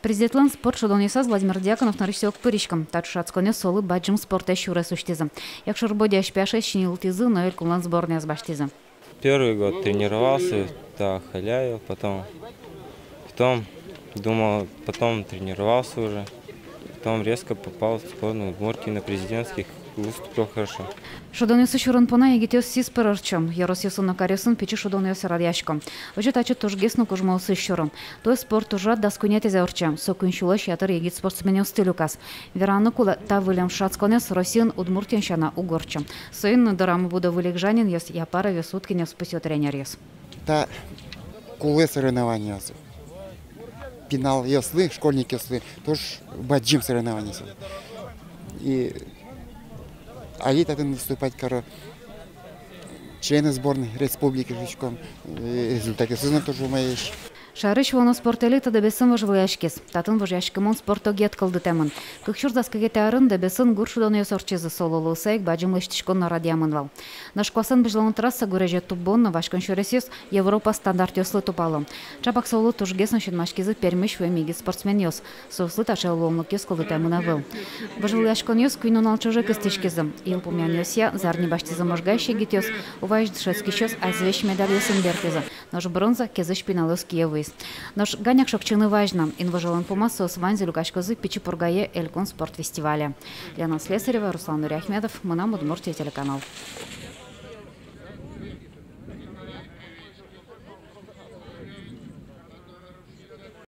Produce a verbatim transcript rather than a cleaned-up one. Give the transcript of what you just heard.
Президентлэн спорт шудонъёсаз Владимир Дьяконов нырысьсэ уг пыриськы. Та ӵошатсконъёс солы бадӟым спортэ сюрес усьтӥзы. Якшур-Бӧдьяысь пияшез синйылтӥзы но элькунлэн сборнояз басьтӥзы. Первый год тренировался, так, халяил, потом, потом думал, потом тренировался уже, потом резко попал в сборную Удмуртии на президентских, выступил хорошо. Шудонъёсы сюрон понна егитъёс сис пыр ортчо. Ёросъёсын но каръёсын пичи шудонъёс радъясько. Озьы татчы тужгес но кужмоосыз сюро. Туэ спорт ужрад дас куинетӥзэ ортче. Со куинь сюлэсь ятыр егит спортсменъёсты люказ. Вераны кулэ, та выль ӵошатсконъёс Россиын Удмуртиен сяна уг ортчы. Соин но дорамы будо Вылегжанинъёс, Япаровъёс, Уткинъёс, пусъё тренеръёс. Та кулэ соревнованиос. Пиналъёслы, школьникъёслы туж бадӟым соревнованиос. И али татын выступать каро, члены сборной республики шуиськом, э, результатъёсыз но туж умоесь. Шаерысь вуоно спорт элита Дэбесын вожвылъяськиз. Татын вожъяськымон спорт огъет кылдытэмын. Кык сюрс дас кыкетӥ арын Дэбесын гур шудонъёс ортчизы, со луыса ик бадӟым лэсьтӥськон но радъямын вал. Нош куасэн бызьылон трасса гурезе тубон но васькон сюресъёс Европа стандартъёслы тупало. Чапак солы тужгес но синмаськизы Пермысь вуэм егит спортсменъёс. Соослы таӵе луонлыкъёс кылдытэмын ӧвӧл. Вожвылъяськонъёс куинь нунал ӵоже кыстӥськизы. Йылпумъянъёсъя, зарни басьтӥзы Можгаысь егитъёс, Уваысь дышетскисьёс азвесь медальёсын бертӥзы. Нош бронза Кезысь пиналъёс кие вуиз. Нош ганяк шокчыны вазь на. Инвожолэн пумаз соос ваньзы люкаськозы Пичи Пургае элькун спорт фестивале. Лена Слесарева, Руслан Нуриахмедов, «Мынам Удмуртие» телеканал.